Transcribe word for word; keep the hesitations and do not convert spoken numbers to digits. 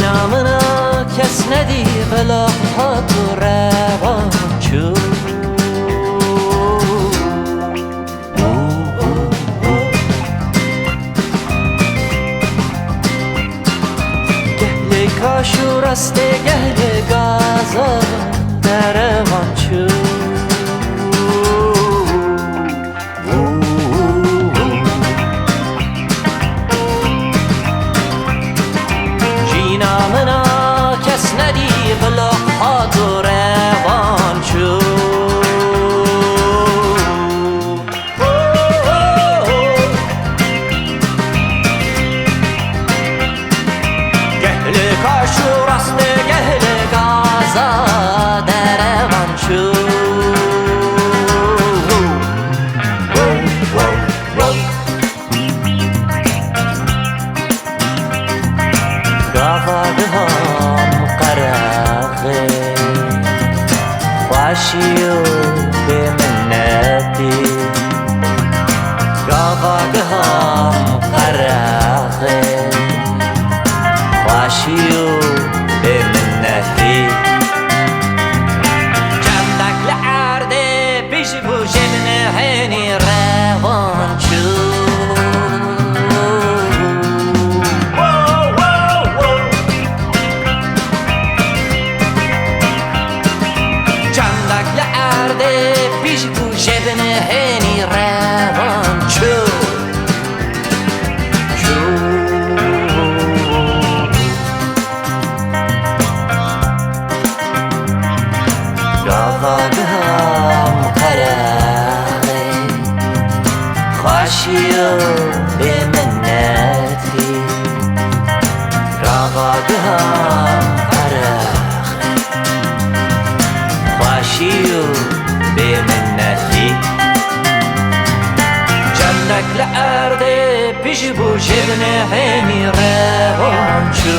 Namina kes nedî bila hat û revan çû. Gehlê kaş û rastê gehlê gaza derevan çû. Jîna min a kes nedî bila hat û revan çû. Gehlê kaş û rastê gehlê gaza derevan çû. Gava giham qerexe, xweşî û bêminetî. Gava giham qerexe, xweşî û bêminetî. Çendek li erdê pişt bû, jê binê hênî revan çû. Çendek li erdê pişt bû, jê binê hênî revan çû. Çû. Gava giham qerexe, xweşî û bêminetî. Gava giham qerexe, xweşî û bêminetî. Çendek li erdê pişt bû, jê binê hênî revan çû.